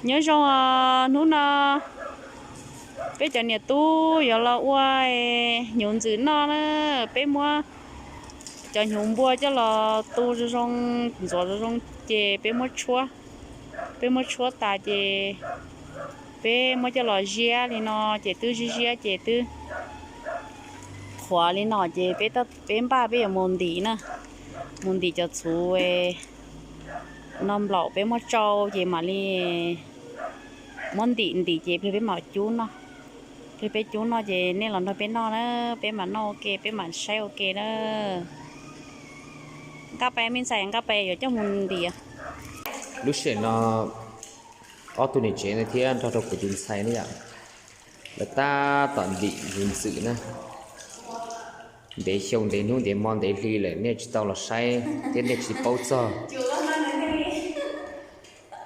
Nyob zoo, hnub no peb cov niam tub yuav los ua hnyuv ntxwm noj na. Peb muab cov hnyuv npua coj los tu zoo zoo, ntxuav zoo zoo ces peb muab tshuab. Peb muab tshuab tas ces peb muab coj los ziab li no ces twb ziab ziab ces twb qhuav li no ces peb, peb npaj peb yuav mus ntim na, mus ntim cov txhuv no nplaum peb muab tsau ces mam li muab ntim ntim ces plig peb mam cub noj. Plig peb cub noj ces nej los nrog peb noj na, peb mam noj ua ke peb mam saib ua ke na. Nqaj Pais, me ntxhais Nqaj Pais yuav coj mus ntim. Lub sij hawm no ob tug niam tsev no thiab nrog rau kuv tus ntxhais ne yom, lawv tab tom ntim hnyuv ntxwm na. Ntev xyoo ntev hnub ntev hmo ntev hli lawm nej tsis tau los saib thiab nej tsis paub txog,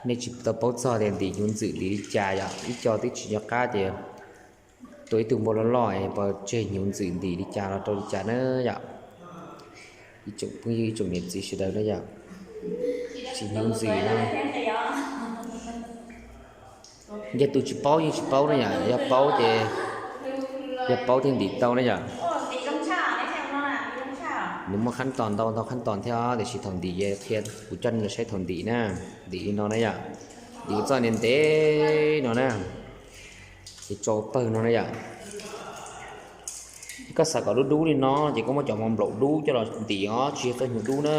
nej tsis tau paub txog tias ntim hnyuv ntxwm ntim li cas yom. Ib co twb tsis nco qab tias tua ib tug npua loj loj es pos tseg hnyuv ntxwm ntim li cas los rau li cas na yom. Ib tsoom phooj ywg ib tsoom niam txiv sawv daws na yom, ntim hnyuv ntxwm no yog tus tsis paub yeej tsis paub na yom, yog paub ces, yog paub thiaj ntim tau na yom. Nws muaj khab tos ntau ntau khab tos thiab tiam sis thaum ntim qhia kuv coj nej los saib thaum ntim na. Ntim li no na yom, ntim txoj ntev ntev no na, ces tsau pawg no na yom. Koj xav kom dub dub li no ces koj muab cov mov nplaum dub coj los ntim os, tsis yog txoj hnyuv dub na.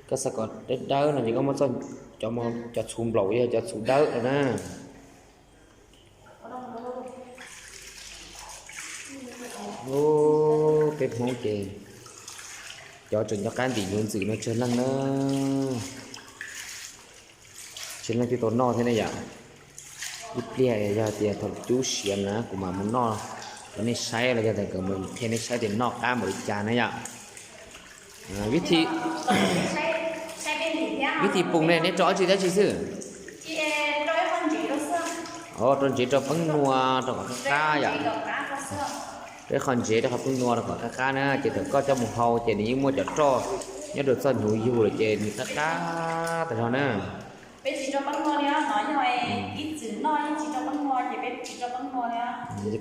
Koj xav kom dawb dawb no ces koj muab cov, cov txhuv nplaum yog cov txhuv dawb no na. Peb Hmoob ces cov tseem nco qab ntim hnyuv ntxwm no tsawg leej na. Tsawg leej twb tau noj thiab ne yom. Ib pliag yog tias thaum cub siav na kuv mam mus noj rau nej saib los yog tias kuv mus qhia nej saib tias noj qab npaum li cas na yom. Vib thi pum ne neb rau dab tsi dab tsi xwb? Rau ntsev rau peeb nua rau kom qab qab yom. Rau ib qho ntsev rau qhov peeb nua rau kom qab qab na, ces thaum koj coj mus hau ces nws yeej muaj cov roj nyob rau txoj hnyuv yug lawm ces nws qab qab tas zog na. Ces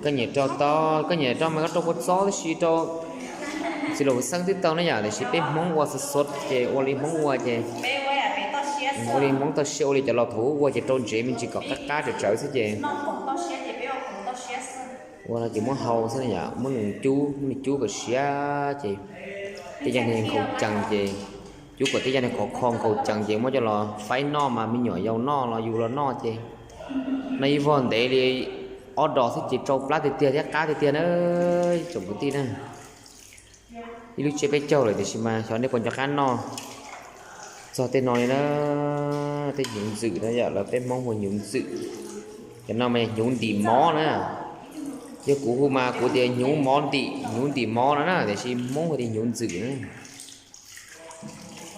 koj nyiam rau tau, koj nyiam rau mas koj rau kua txob tab sis rau txiv laus xeeb twb tau na yom, tiam sis peb Hmoob ua xov xov ces ua li Hmoob ua ces, ua li Hmoob toj siab ua li cov laus thaum ub ua ces rau ntsev me ntsis kom qab qab tsawv tsawv xwb ces ua no ces muab hau xwb na yom, muab nws cub, muab nws cub kom siav ces tej yam niag nkhaus cees ces, cub kom tej yam niag khov kho nkhaus cees ces muab coj los faib noj mas me nyuam yaus noj los yus los noj ces noj ib vog ntev li ob dos xwb ces rau plab tiag tiag thiab qab tiag tiag na tsoom kwv tij na. Ib lub tsiab peb caug lawm tiam sis mas xyov nej puas nco qab noj txog tej no li na. Tej hnyuv ntxwm no yom, lawv peb Hmoob hu hnyuv ntxwm. Cov no mas hnyuv ntim mov na. Yog kuv hu mas kuv tias hnyuv mov ntim, hnyuv ntim mov no na, tiam sis Hmoob hu tias hnyuv ntxwm na.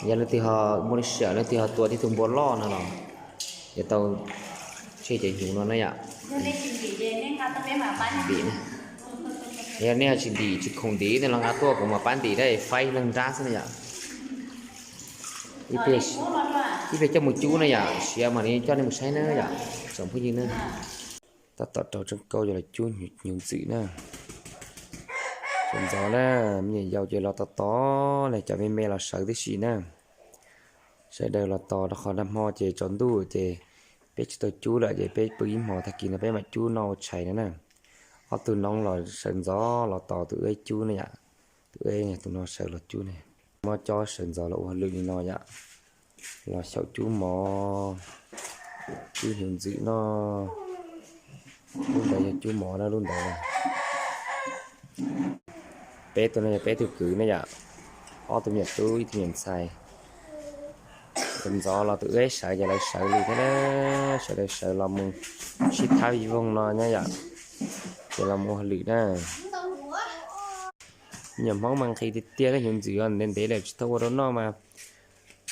Yog leej twg ho muaj lub sij hawm leej twg ho tua tib tug npua loj no los yuav tau tseg cov hnyuv no na yom. Yog nej tsis ntim tsis khoom ntim no los nqa tuaj kuv mam pab ntim dab faib leeg nrab xwb na yom. Ib pliag coj mus cub na yom, siav mam li coj nej mus saib na yom tsoom phooj ywg na. Tab tom raug tseem kauj yuav los cub hnyuv ntxwm na. Sawv ntxov na, me nyuam yaus ces los tos tos ne, cov me me los sawv tib si na. Sawv daws los tos rau qhov nag hmo ces tsaus ntuj ces peb tsis tau cub lawm ces peb pw ib hmos tag kis no peb mam cub noj ua tshais no na. Ob tug noob los sawv ntxov los tos tus eb cub ne yom. Tus eb tus no sawv los cub ne. Muab cob sawv ntxov los ua hauj lwm li no yom. Los xyaum cub mov, cub hnyuv ntxwm noj. Lub ntawd yog cub mov na, lub ntawd na. Peb tug no yog peb tug kwv ne yom. Ob tug me nyuam tub ib tug me nyuam ntxhais. Ntxov los tus eb sawv ces lawv sawv li thiab na. Sawv daws sawv los mus sib thab vij voog no na yom. Ces los mus ua hauj lwm na. Me nyuam Hmoob mas nqhis tiag tiag na, hnyuv ntxwm ntev ntev lawm tsis tau ua rau noj mas,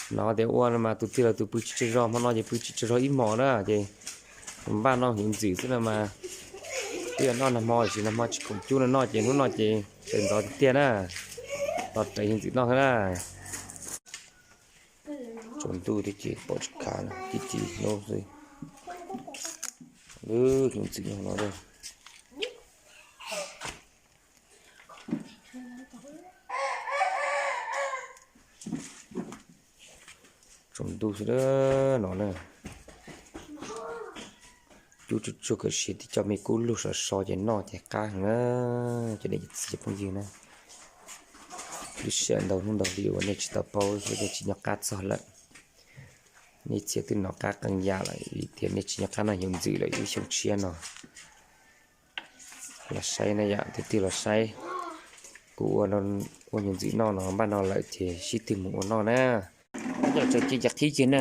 hnov tias ua no mas tus twg los tus pw tsis tsaug zog, hmo no ces pw tsis tsaug zog ib hmos na ces npaj noj hnyuv ntxwm xwb no mas. Twb yog noj nag hmo tiam sis nag hmo tsis khoom cub no noj ces hnub no ces sawv ntxov tiag tiag na, los raws hnyuv ntxwm noj xwb na. Tsaus ntuj thiab ces pom tsis khav, tib ci hnub xwb. Lub hnyuv ntxwm no. Tsaus ntuj xwb no na. Cub tsuag tsuag kom siav tib co me kub lug sov so ces noj ces qab heev na. Cov niam cov txiv cov phooj ywg na, lub sij hawm ntau hnub ntau hli uas nej tsis tau paub thiab nej tsis nco qab txog lawm, nej txhia twb nov qab qee yam lawm vim tias nej tsis nco qab noj hnyuv ntxwm lawm ib xyoo tshiab no. Los saib na yom, tig tig los saib. Kuv ua hnyuv ntxwm noj no, npaj no lawm ces sib twg mus ua noj na. Coj tso cia cov qhib kiag na.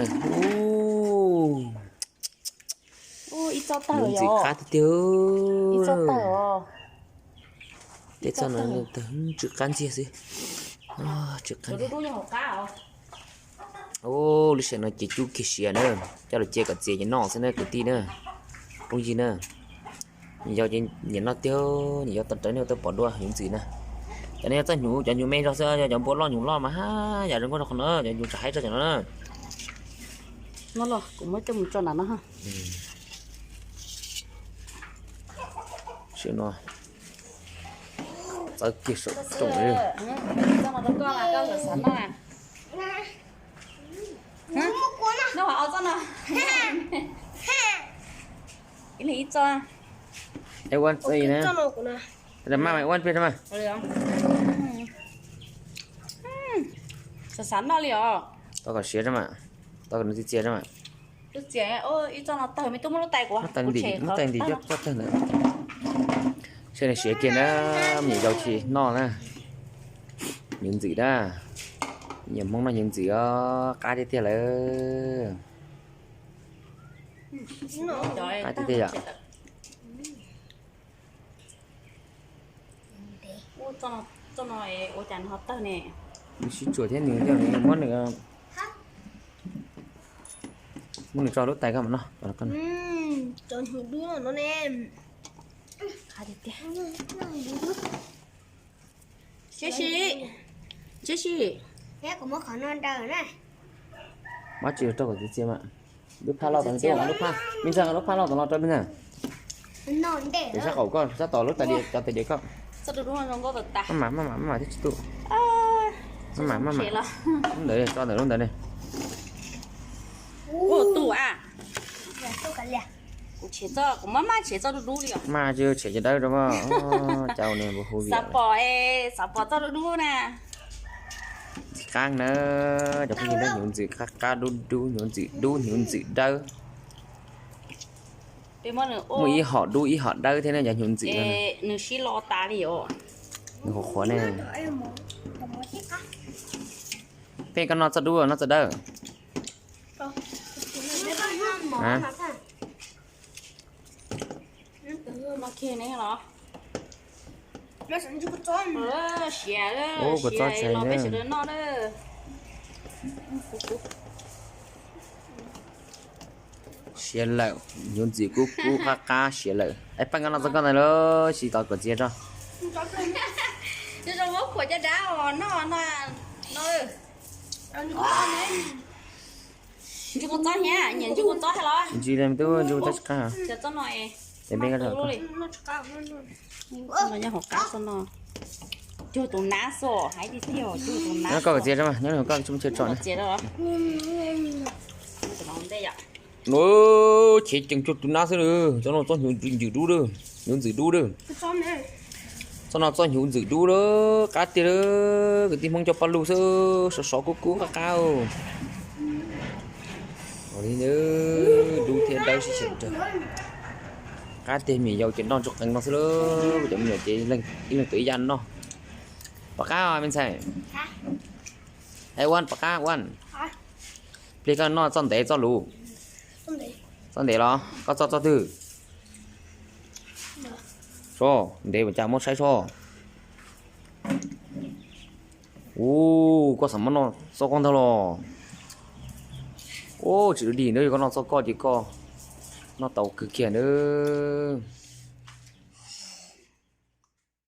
Hnyuv ntxwm qab tiag tiag. Tej txoj no tawg tsw qab ntxiag xwb. Tsw qab. Lub sij hawm no ces cub kiag siav na, coj los cia kom txias ces noj xwb na kwv tij na, phooj ywg na. Nyiam yau ces nyiam noj tiag, nyiam yau tau rawv nej ua tau pom dua hnyuv ntxwm na. Cov no yog txoj hnyuv, cov hnyuv me zog xwb, yog cov npua loj hnyuv loj mas haj yam zoo nkauj rau qhov no, cov hnyuv tsam haib tso cov no na. Kuv muab coj mus tso nram no. Sij no txawb kiag saum rooj li. Ib leeg ib txoj. Es ua txij na. Maj mas ua peb mas. Xav xav noj li os. Tau kom siav mas, tau kom nws txias txias mas. Muab tais ntim, muab tais ntim coj tawg ntawd. Seb nws siav kiag na, me nyuam yaus tsis noj na. Hnyuv ntxwm na, me nyuam Hmoob noj hnyuv ntxwm os, qab tiag tiag lawm. Qab tiag tiag yom. Nws sib tsuas thiab nws coj nws muab nws, muab nws tso lub tais koj mas noj. Tsis, tsis, tsis. Muab tsis rau kom txias txias mas. Lub phaj loj tod, lub phaj, me ntxhais, lub phaj loj tod los rau me ntxhais. Pem sab qaum koj, sab tom lub tais diav, cov tais diav koj. Maj mam, maj mam, maj mam thiab tsis tu. Maj mam, maj mam. Lub ntawd, tso ntawm lub ntawd ne. Maj tsis tshem cov dawb rau, cas ua niag npua hu vim. Xav pom, xav pom txoj dub dub na. Ntxim qab na, cov phooj ywg, hnyuv ntxwm qab qab dub dub, hnyuv ntxwm dub, hnyuv ntxwm dawb. Muaj ib hom dub ib hom dawb thiab ne, cov hnyuv ntxwm no. Nws sib lo tas li os. Nws qhuav qhuav ne. Peb koj noj txoj dub, noj txoj dawb? Siav, siav los peb sawv daws noj na. Siav lawm, hnyuv ntxwm kub kub qab qab siav lawm. Es Paj, koj noj txoj koj ntawd lawm, tsis tau kom txias tso. Muab khuam caj dab os, noj no. Ntsis kua txob thiab, nyiam ntsis kua txob thiab los? Ntsis li me tub, ntsis kua txob tsis qab. Cov txob no es, es peb noj txoj no. Nyob hauv qab txob no. Cuag tus nab xwb, hais tiag tiag, cuag tus nab. Koj kom txias tso mas, nyob hauv koj tsis muaj chaw tso na. Chev ceev cuag tus nab xwb, txoj no txoj hnyuv ntxwm dub, hnyuv ntxwm dub. Txoj no txoj hnyuv ntxwm dub lawm, qab tiag lawm, kwv tij Hmoob cov paj lug xwb, sov sov kub kub qab qab. Dub thiab dawb sib xyaw. Qab tiag, me nyuam yaus ces noj tsuj qees no xwb lawm, cov me nyuam ces ib leeg twg ib yam noj. Pom qab me ntxhais. Es Uab, pom qab Uab. Plig koj noj txoj ntev txoj luv. Txoj ntev los koj txoj txoj twg? Sov ntev ua cas muab saib sov. Ua, koj xav muab noj txoj koj ntag los? Ua, tsis ua li ntawd, yog koj noj txoj koj ces koj noj tau kawg kiag nawb.